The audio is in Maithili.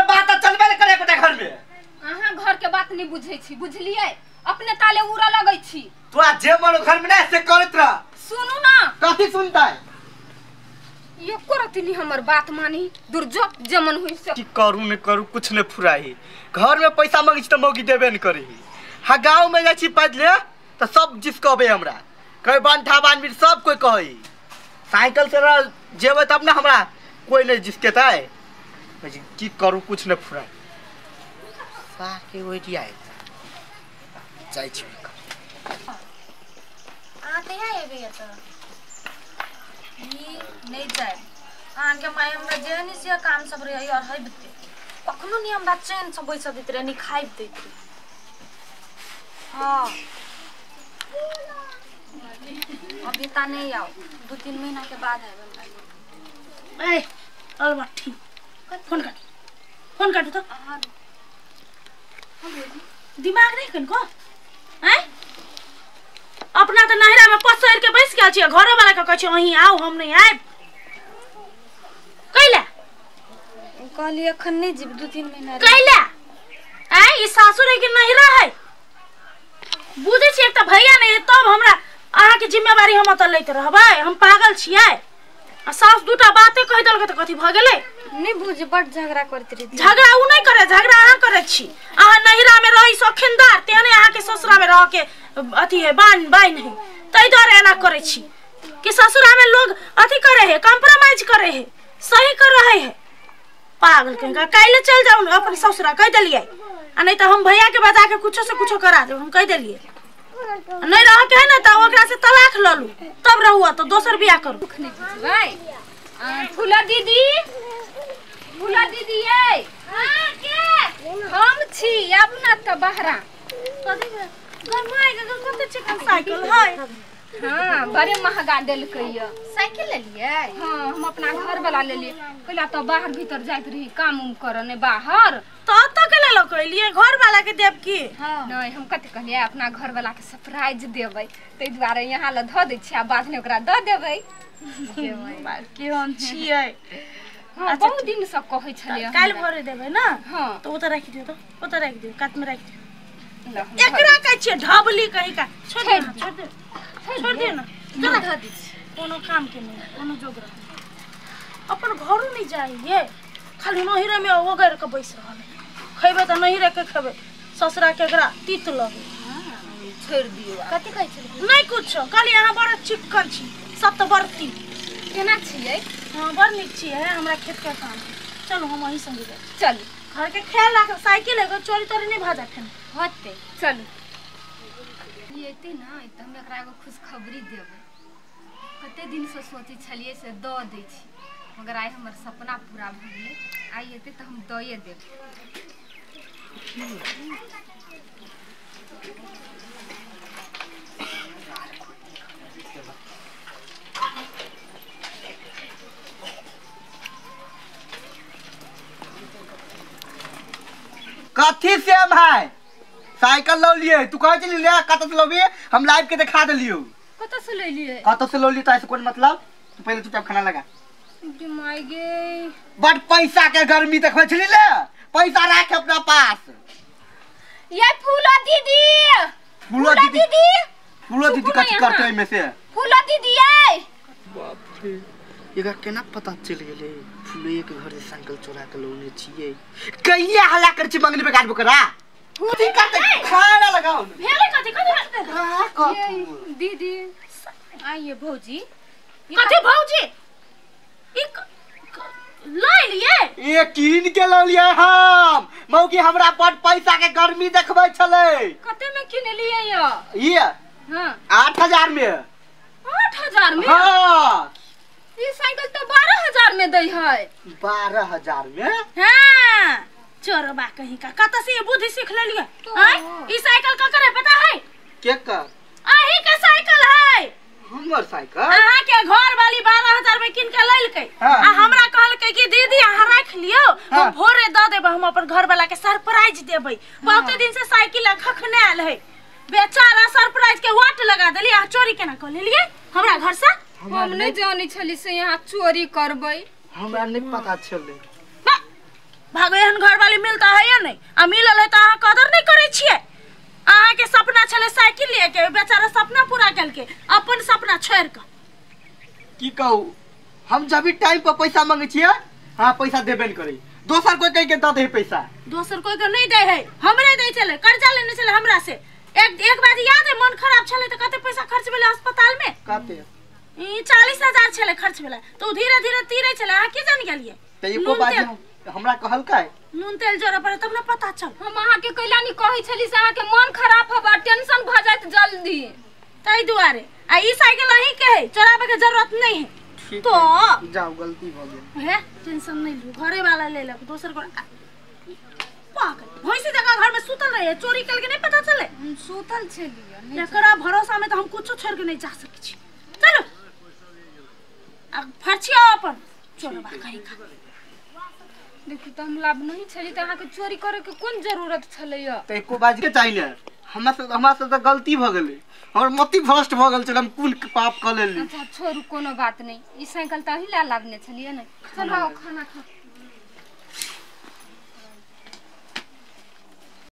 बात चलबे न करे एकोटा घर में। अहाँ घर के बात नहीं बुझै छी, बुझलियै? अपने ताले उड़ा लगै छी। तोरा जे मन घर में ना से करत रह। सुनू ना। कथी सुनता है? एको रति नहीं हमर बात मानी, दुर्जो जे मन होई से की करू न करू कुछ न फुराही। घर में पैसा मांगी छी त मौगी देबे न करही। हा गांव में जाइ छी पैदले त सब जिस कहबे हमरा, कहे बंठा बानवीर सब कोई कही। साइकिल से जेबै तब ना हमरा कोई नहीं जिसकेतै। की करू कुछ न फुराई। सार के ओइटी आए जाइ छी। अहाँ कहिया एबै एतऽ? ई नहि जायब। अहाँके माय हमरा जेहन से काम सब रहै और हैबते कखनो नहीं हमरा चैन से बैस दैत रहे, नहीं खाइब दैत रहे। हाँ अभी ता नहीं आओ, 2-3 महीना के बाद आएब हमरा। ए अलबट्ठी फोन काटू, फोन काटू तो। दिमाग नहीं कनको हैं? अपना तो नहरा में पसर के बैस गेल छी, घरो वाला के कहै छी अहीं आओ हम नहीं आएब। कैला कहली अखन नहीं जीब, 2-3 महीना कैला? आय ई सासुर है कि नहिरा है? बुझै छी एकटा भैया नहीं है तब हमरा अहाँ के जिम्मेवारी हम अतऽ लैत रहबै? हम पागल छियै? आ सास दूटा बाते कहि देलकै तऽ कथी भऽ गेलै? नहीं बुझ, बड झगड़ा करैत रही। झगड़ा उ नहीं करे, झगड़ा अहाँ करै छी। अहाँ नहिरा में रही सखिनदार, तेहने अहाँ के ससुरा में रह के अथी है बान बाइन है, ताहि दुआरे एना करै छी कि ससुरा में लोग अथी करे है, कॉम्प्रोमाइज करे है, सही कर रहे है। पागल कहीं काल्हि चल जाउ अपन ससुरा कहि देलियै, आ नहीं तऽ हम भैया के बजा के कुछो से कुछो करा देब, हम कहि देलियै। नहीं रह के है ना तऽ ओकरा से तलाक लऽ लू, तब रहू तो दोसर बियाह करू। दुख नहीं बुझबै। फूला दीदी, फूला दीदी ये हां के हम छी, आब ना त बहरा गरमाय के कते चिकन साइकिल है। हां बड़े महंगा देलकै य। साइकिल लेलियै? हां हम अपना घर वाला लेलियै। पहिला तो बाहर भीतर जाइत रही काम उम करऽ ने बाहर, तो त के लेलो कहलियै घर वाला के देब की? नहीं हम कथि कहलियै अपना घर वाला के सरप्राइज देबै, ताहि दुआरे यहाँ ल धऽ दै छियै आ बाद में ओकरा दऽ देबै। केहन छियै? हां बहुत दिन से कहै छलियै। काल्हि भोरे देबै ना? हां तो ओतऽ राखि दियौ, तो ओतऽ राखि दियौ, कात में राखि दियौ। एकरा कहै छियै ढबली कहीं का। छोड़ दियौ, छोड़ दियौ, छोड़ दियौ ना। धऽ दै छी। कोनो काम के नहीं, कोनो जोगर अपन घरो नहीं जाइए, खाली नहिरे में ओगैर के बैस रहल। खैबै तऽ नहिरे के खैबै, ससुरा के एकरा तीत लगे। छोड़ दियौ। कथी कहै छलियै? नहीं कुछो, कहली अहाँ बड़ चिक्कन छी, सतबरती। केना छियै? हाँ बड़ नीक छियै, हमरा खेत के काम। चलू हम अहीं संगे जाइ छी। चलू घर के ख्याल राखब, साइकिल एगो चोरी तोरी नहीं भऽ जाय फेन। होतै चलू। ई एतै ना तऽ हम एकरा एगो खुशखबरी देबै। कते दिन से सोचै छलियै से दऽ दै छी, मगर आइ हमर सपना पूरा भऽ गेलै। आइ एतै तऽ हम दऽए देबै। कथी सेम है? साइकिल लऽ लियै, तू कहै छली ले कतऽ से लबी, हम लाइव के देखा देलियौ। कतऽ से लैलियै? कतऽ से लौली तो ऐसे कोन मतलब? तू पहिले चुपचाप खाना लगा। माय गे बड पैसा के गर्मी देखबै छली ले, पैसा राख अपना पास। ये फूला दीदी, फूला दीदी, फूला दीदी कथी करतै एहिमे से? फूला दीदी ये बाप रे, एकरा केना पता चलि गेलै? फूले के घर से साइकिल चोरा के लौने छियै। कहिया हल्ला कर छी मंगनी पे काटबो करा? कथी करतै? खाना लगाओ। भेलै कथी? कथी कथी? दीदी आइए भौजी। कथी भौजी? ई लऽ लियै? ए कीन के लऽ लियै हम। मौगी हमरा बड पैसा के गर्मी देखबै छलै। कते में किनलियै य? ई हां 8000 में। 8000 में? हां ई साइकिल तो 12000 में दै है। 12000 में? हां चोरबा कहीं का, कतऽ से बुद्धि सीख लेलियै? आय ई साइकिल ककर है पता है? के कर? अही के साइकिल है। हमर साइकिल? अहाँ के घर वाली 12000 में किन के लैलकै। हाँ। आ हमरा कहलकै कि दीदी अहाँ राख लियौ, हाँ। हम भोरे दऽ देबै, हम अपन घर वाला के सरप्राइज देबै। बहुते दिन से साइकिल खखने आयल है, बेचारा सरप्राइज के वाट लगा देली। अहाँ चोरी केना कऽ लेलियै हमरा घर से? हम नहीं जानै छली से यहाँ चोरी करबै। हमरा नहीं पता चले। भागो एहन घरवाली मिलता है या नहीं आ मिलल है तऽ अहाँ कदर नहीं करै छियै। अहाँके सपना छलै साइकिल लिए के, बेचारा सपना पूरा केलकै अपन सपना छोड़ि कऽ। की कहू हम जब भी टाइम पर पैसा मांगे छियै हाँ पैसा देबे नहीं करै, दोसर कोई कह के दऽ दे पैसा। दोसर कोई के नहीं दै है, हमरे दै छलै, कर्जा लेने छलै हमरा से। एक एक बार याद है मन खराब छलै तऽ कते पैसा खर्च भेलै अस्पताल में? कते? ई 40,000 छलै खर्च भेलै, तऽ ओ धीरे धीरे तीरै छलै। अहाँ की जान गेलियै? तऽ एको बात हमरा कहलकै नून तेल जोड़ऽ पड़े तब ने पता चल। हम अहाँके कैला नहीं कहै छली से अहाँके मन खराब होबा टेंशन भऽ जायत जल्दी, ताहि दुआरे। आ ई साइकिल अहीं के है, चोराबे के जरूरत नहीं है। तो जाओ गलती भऽ गेल हे, टेंशन नहीं लू, घरे वाला ले लेब दोसर को। पागल भैंसी जगह घर में सुतल रहे, चोरी कल के नहीं पता चले। हम सुतल छलियै, एकरा भरोसा में तो हम कुछो छोड़ के नहीं जा सकै छी। चलो आ फरछिया अपन चोरबा कहीं का। देखू तो हम लाभ नहीं छली तऽ अहाँके चोरी करे के कोन जरूरत छलैया? तऽ एको बाज के चाहिए हमरा से तऽ गलती भऽ गेलै, हमर मति भ्रष्ट भऽ गेल छल, हम कोन पाप कऽ लेली। अच्छा छोड़ू कोनो बात नहीं, ई साइकिल तऽ अहीं ला लाबने छलियै ने। चलो खाना खा।